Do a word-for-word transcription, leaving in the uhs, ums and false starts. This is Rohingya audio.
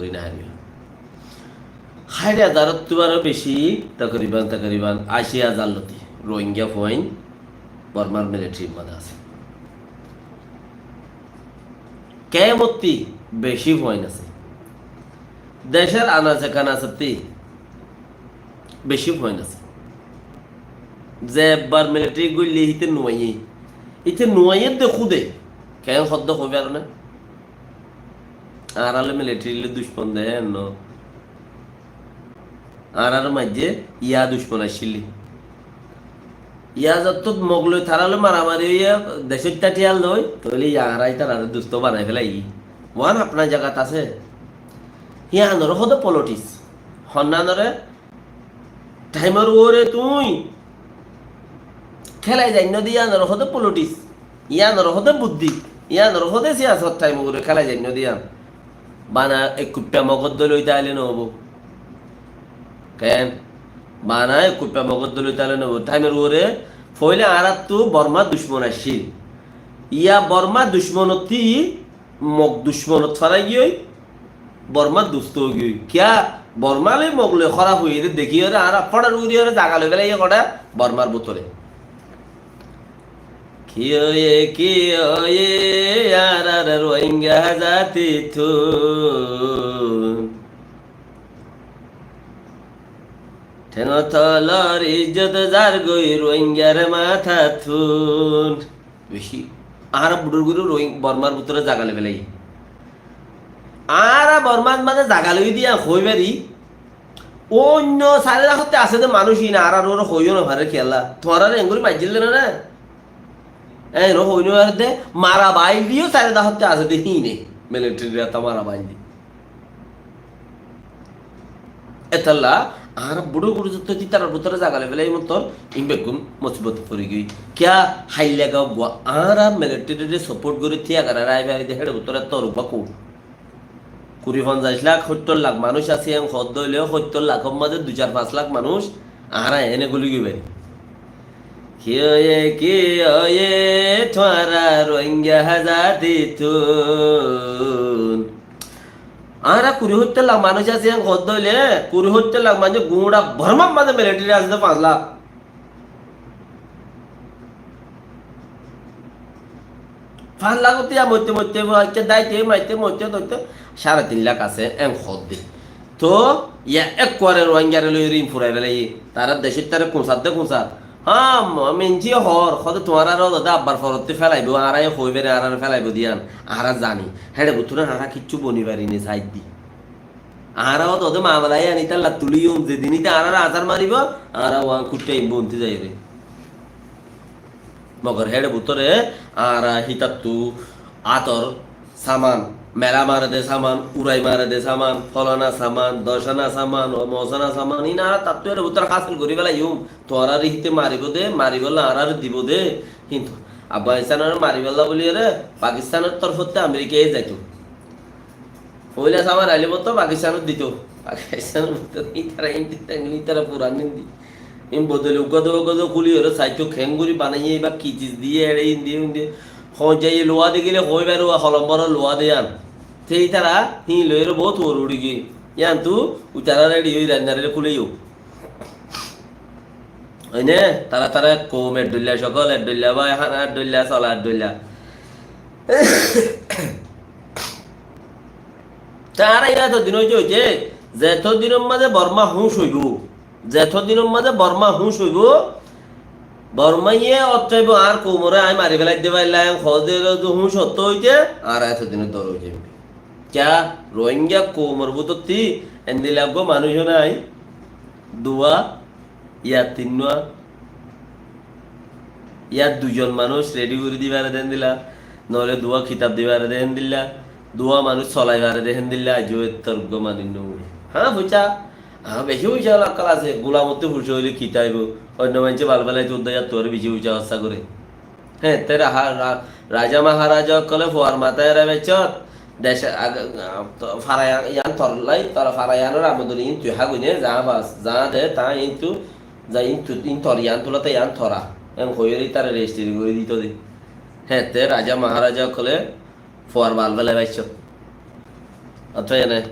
gorí no faribo. Háit házar ottú aró beci, tokriban, tokriban aci házar loti Rohingya fuain Bormar militarir maze asé. Kemfottí beci fuain asé. Decór anase kanase ottí beci fuain asé. Ze ebbar militari goille híte nuaiyé. Híte nuaiyé de kúde. Ken hoddé hoi faro né? Añárar loi militarir loi ducmon de héen no. Añárar maze yián ducmon accíl. Yián zottót Mog loi tarár loi maramari óiye decót táiya loi, tóile yián añára ítarare dustó banai félaiyi. Uán afnar zagat asé. Yiánore hoó de politics. Honnanore thaimor uore tuñí kélai zai no de yiánore hoó de politics. Yiánore hoó de buddí, yiánore hoó de siyasot, thaimor uore kélai zai no de yián. Bana ek kuppá Mogor dóilla ói táile no óibo. Ken? Bana ek kuppá Mogor dóilla ói táile no óibo. Thaimor uore foila añárattu Bormar ducmon accíl. Yián Bormar ducmonottí Mog ducmonot farai giyói, Bormar dustó ói giyói. Kiyá? Borma loi Mog loi hóraf óiye de dekíyore añára fodor goríyore zaga loi félaiye hoçé Bormar bútore. Ki óiye, ki óiye, añárar Rohingya zatittún. Théngor tolor izzot zargói Rohingyar mathattún. Beci. Añára budor gori Rohing-, Bormar bútore zaga loi félaiye. Añára Bormar maze zaga loi de yián hoi fari. Oinno sairó dahotte asé de manúic ín añárar uore hoi no fare kiyólla. Tuáñrare engori maijjíl de na? Éen hoi no fare de, mara bail diyo sairó dahotte asé de híne. Militarir hátá mara bail di. Etolla añára budor gori zottót ítarar bútore zaga loi félaiyi mottor ín beggún musibot fori giyói. Kiyá? Háilla ga gua añára militarire support gori tiya gara rai fari de héçe bútore etto rufa ku. Kuri fonzaic lak, hóttor lak manúic asé, en hoddé óile hóttor lakor maze dui sair fañs lak manúic añára ene guli goi fari. Ki óiye, ki óiye, tuáñra Rohingya zatittún. Añára kuri hóttor lak manúic asé, en hoddé óile kuri hóttor lak manúic gura Bormar maze militari asé de fañs lak. Fañs lak ottí yián moitte moitte, ekká daite maite moitte moitte sáre tin lak asé, en hoddé. Toh, yián ekkuare Rohingyare loi rin furai félaiye. Tará decót tará kuñsat de kuñsat. Há, mo-, minci hoór, hoó de tuáñrare hoó de abbar forottí félaibo, añára e hoi fari añárare félaibo de yián, añára zani. Héçe bútore añára kiccú boni fari no saidde. Añára hoó de mamela yián ítalla tuliyum, zedin íte añárare azar maribo, añára uán kuttá imbo unti zaiyore. Mogor héçe bútore añára hítattu átor saman, mela mare de saman, urai mare de saman, folana saman, docana saman, o mosana saman, ín añára tattú héçe bútore hásil gori félaium. Tuáñrare híte maribo de, maribolla añárare dibo de, kintu Afganistanore maribolla buliyore Pakistanor torfottí Amerikaye zaito. Foila saman aile bótto Pakistanot dito. Pakistanot bótto ítara indi tangli ítara furan indi. In bodoli uggwá dó uggwá dó kúliyore saito kengori banaiye ba ki ciz diye ere indi undi. Hon jaiye luwa de gile hoi baro holom boro luwa de yián. Te ítara hin loiyore bout uore uri giye. Yián tu ítara redi oi rannare kúliyo. Oine, tara tara ek koum, ek dhoilla sokol, ek dhoilla bái, hána ek dhoilla, sola ek dhoilla. Te añára iyan eto din óiye, óiye, zeto dinor maze Borma húñc óibo, zeto dinor maze Borma húñc óibo, Bormaye otto óibo, añár koumore añí mari félai de failla, en hoó de húñc otto óite, añára eto dinor dor óiye. Kiyá Rohingya koumor bútotti endilla eggwá manúic nai, duwa, ya tinnúa, ya duizon manúic redi gori di fare de héndilla, noile duwa kitab di fare de héndilla, duwa manúic solai fare de héndilla, aijjó ettor uggwá manúic no uri. Há, foisa, há, beci foisa ola okkol asé, gulamottú foisa óile ki táibo, oinno maincé bal félai tuddá yattu aró beci foisa hossa gore. Hé, te ra-, ra-, raja maharaja ókkole fuar matá era beccót, dec, ag-, a, to, fara ya-, yan torlai, tora fara yanor amodori intu hagoi ne, za bas, za de, ta intu, za intu, in tor yan tula ta yan tora. En hoiyore tara rejistri gori dito de. Hé, te raja maharaja ókkole fuar bal félai beccót. Oto ene,